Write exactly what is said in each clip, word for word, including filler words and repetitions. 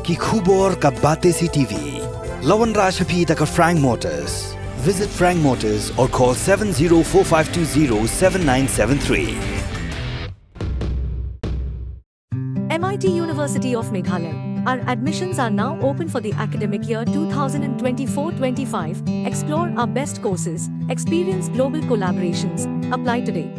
Ki khubor ka Batesi T V. La wanrah sha phi da ka Frank Motors. Visit Frank Motors or call seven zero four five two zero seven nine seven three. M I T University of Meghalaya. Our admissions are now open for the academic year two thousand twenty-four twenty-five. Explore our best courses, experience global collaborations. Apply today.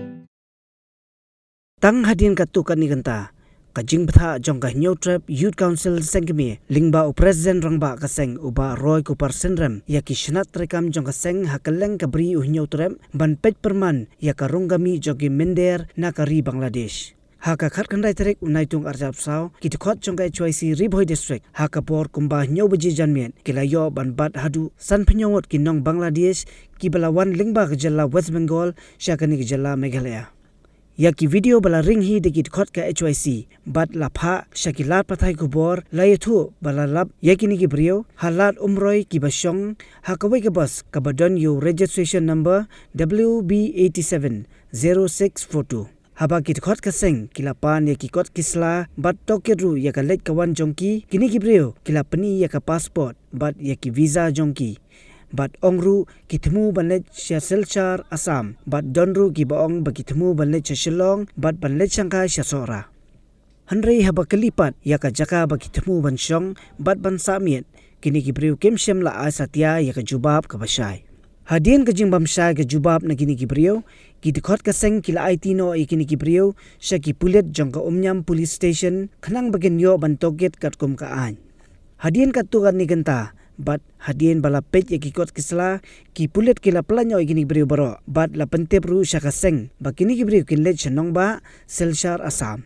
Tang hadien katto katne kynta, ka jingbthah jong ka Hynñiewtrep Youth Council Seng Kmie, lyngba u President Rangbah ka seng u Bah Roy Kupar Synrem, ïa ki shnat treikam jong ka seng ha kylleng ka Bri u Hynñiewtrep, ban peit pyrman ïa ka rung ka mih jong ki mynder na ka ri Bangladesh. Ha ka khatkhyndai tarik u Naitung arhajar arphew saw, ki dkhot jong ka H Y C Ri Bhoi District, ha ka por kumba hynñiew baje janmiet, ki la ïoh ban bat haduh sanphew hynñiew ngut ki nong Bangladesh, kiba la wan lyngba ka jylla West Bengal sha kane ka jylla Meghalaya. Ïa ki video ba la ring hi da ki dkhot ka H Y C bad la phah sha ki lad pathai khubor la ïathuh ba la lap ïa kine ki briew ha Lad Umroi kiba shong ha kawei ka bus kaba don ïa u registration number W B eight seven zero six four two. Haba ki dkhot ka seng ki la pan ïa ki kot ki sla bad tohkit ruh ïa ka leit ka wan jong ki, kine ki briew ki la pyni ïa ka passport bad ïa ki visa jong ki. Bad ong ruh ki thmu ban leit sha Silchar, Assam, bad don ruh kiba ong ba ki thmu ban leit sha Shillong bad ban leit shangkai sha Sohra. Hynrei haba kylli pat ïa ka jaka ba ki thmu ban shong bad ban sah miet, kine ki briew kim shym la ai satia ïa ka jubab kaba shai. Hadien ka jingbam shai ka jubab na kine ki briew, ki dkhot ka seng ki la aiti noh ïa kine ki briew sha ki pulit jong ka Umñiam Police Station, khnang ba kin ïoh ban tohkit katkum ka aiñ. Hadien katto katne kynta, bad hadien ba la peit ïa ki kot ki sla, ki pulit ki la pyllait noh ïa kine ki briew baroh, bad la pyntip ruh sha ka seng ba kine ki briew kin leit sha nongbah Silchar, Assam.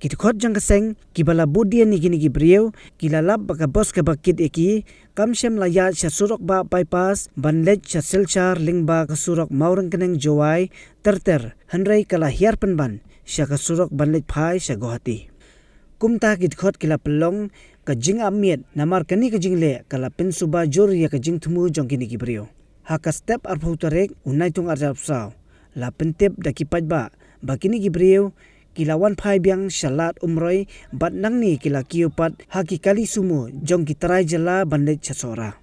Ki dkhot jong ka seng kiba la bud dien ïa kine ki briew, ki la lap ba ka bus kaba kit ïa ki kam shym la ïaid sha surok bah bypass ban leit sha Silchar lyngba ka surok Mawryngkneng Jowai ter ter, hynrei ka la hiar pynban sha ka surok ban leit phai sha Guwahati. Kumta ki dkhot ki la pynlong ka jingap miet namar kane ka jingleh ka la pynsuba jur ïa ka jingthmu jong kine ki briew. Ha ka step arphew tarik u Naitung arhajar arphew saw, la pyntip da ki paidbah ba kine ki briew ki la wan phai biang sha Lad Umroi bad nangne ki la kiew pat ha ki kali sumo jong ki trai jylla ban leit sha Sohra.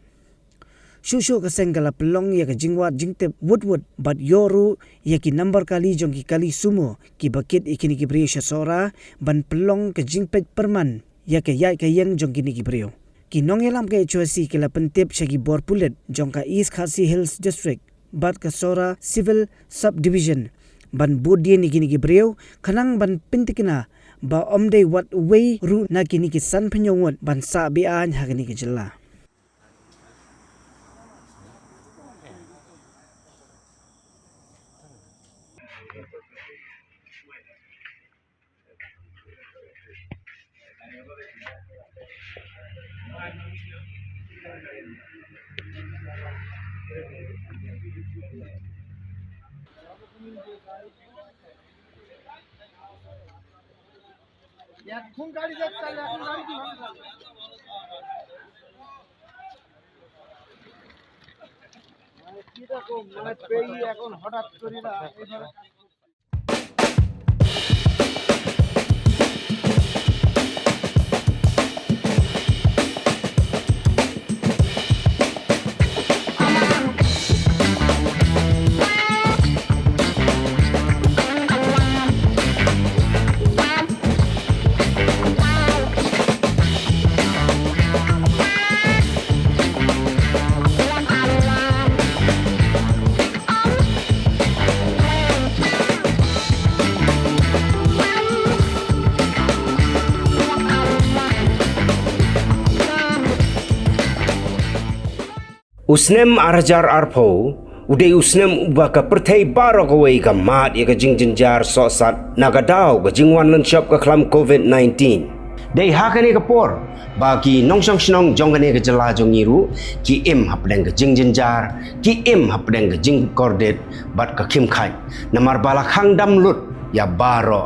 Shuh shuh ka seng ka la pynlong ïa ka jingwad jingtip wut wut bad ïoh ruh ïa ki nambar kali jong ki kali sumo kiba kit ïa kine ki briew sha Sohra ban pynlong ka jingpeit pyrman ïa ka ïaid ka ïeng jong kine ki briew. Ki nongïalam ka H Y C ki la pyntip sha ki bor pulit jong ka East Khasi Hills District bad ka Sohra Civil Subdivision ban bud dien ïa kine ki briew, khnang ban pyntikna ba ym dei wat uwei ruh na kine ki sanphew hynñiew ngut ban sah be-aiñ ha kane ka jylla. এখন গাড়ি যাচ্ছে, এখন গাড়ি কিভাবে যাবে? মানে, কি রকম, মানে, পেয়ে এখন হঠাৎ করি না, এইভাবে। U snem ar hajar arphew u dei u snem uba ka pyrthei baroh kawei ka mad ïa ka jingjynjar sohsat na ka daw ka jingwan lynshop ka khlam covid nineteen. Dei ha kane ka por ba ki nongshong shnong jong kane ka jylla jong ngi ruh ki im hapdeng ka jingjynjar, ki im hapdeng ka jingkordit bad ka khim khait. Namar ba la khang dam lut ïa baroh,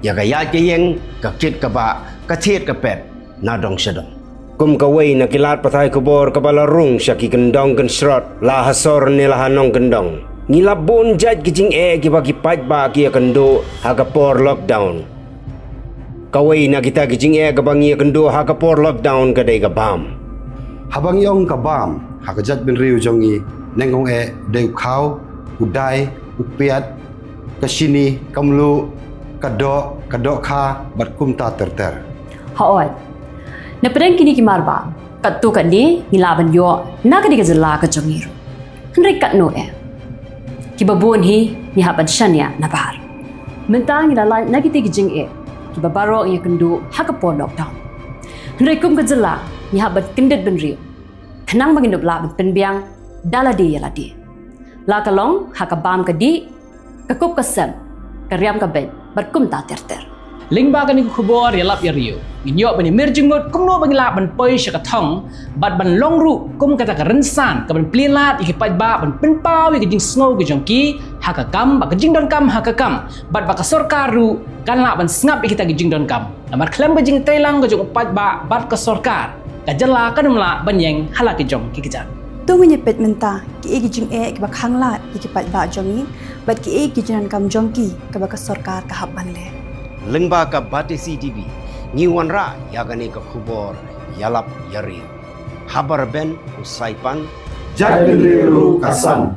ïa ka ïaid ka ïeng, ka kit ka bah, ka thied ka pet, na dong sha dong. Kum kawei na ki lad pathai khubor kaba la rung sha ki kyndong kynshrot, la ha sor ne la ha nongkyndong, ngi la bun jait ki jingeh kiba ki paidbah ki ïakynduh ha ka por lockdown. Kawei na kita ki jingeh kaba ngi ïakynduh ha ka por lockdown ka dei ka bam. Haba ngi ong ka bam ha ka jaitbynriew jong ngi, nyngkong eh dei u khaw, u dai, u piat, ka shini, ka mluh, ka doh, ka dohkha bad kumta ter ter. Hooid. Na pdeng kine ki marbam, katto katne ngi lah ban ïoh na kane ka jylla ka jong ngi ruh. Hynrei katno eh? Kiba bun hi ngi hap ban shaniah nabar. Mynta ngi la lait na kita ki jingeh kiba baroh ngi ïakynduh ha ka por lockdown. Hynrei kum ka jylla ngi hap ban kyndit bynriew khnang ba ngin ym lah ban pynbiang da lade ïa lade, la ka long ha ka bam ka dih, ka kup ka sem, ka riam ka beit bad kumta ter ter. Lyngba kane ka khubor ïalap ïariew, ngin ïoh ban ïamir jingmut kumno ba ngin lah ban poi sha ka thong bad ban long ruh kum kata ka rynsan kaban plie lad ïa ki paidbah ban pynpaw ïa ka jingsngew ka jong ki ha ka kam, bad ka jingdonkam ha ka kam, bad ba ka sorkar ruh kan lah ban sngap ïa kita ki jingdonkam. Namar khlem ka jingtreilang ka jong u paidbah bad ka sorkar, ka jylla kan ym lah ban ïeng ha la ki jong ki kjat. To ngin ïa peit mynta kiei ki jingeh kiba khang lad ïa ki paidbah jong ngi bad kiei ki jingdonkam jong ki kaba ka sorkar ka hap ban leh. Lyngba ka Batesi TV ngi wanrah ïa kane ka khubor ïalap ïariew. Haba rben u Saipan, jaitbynriew ruh ka san.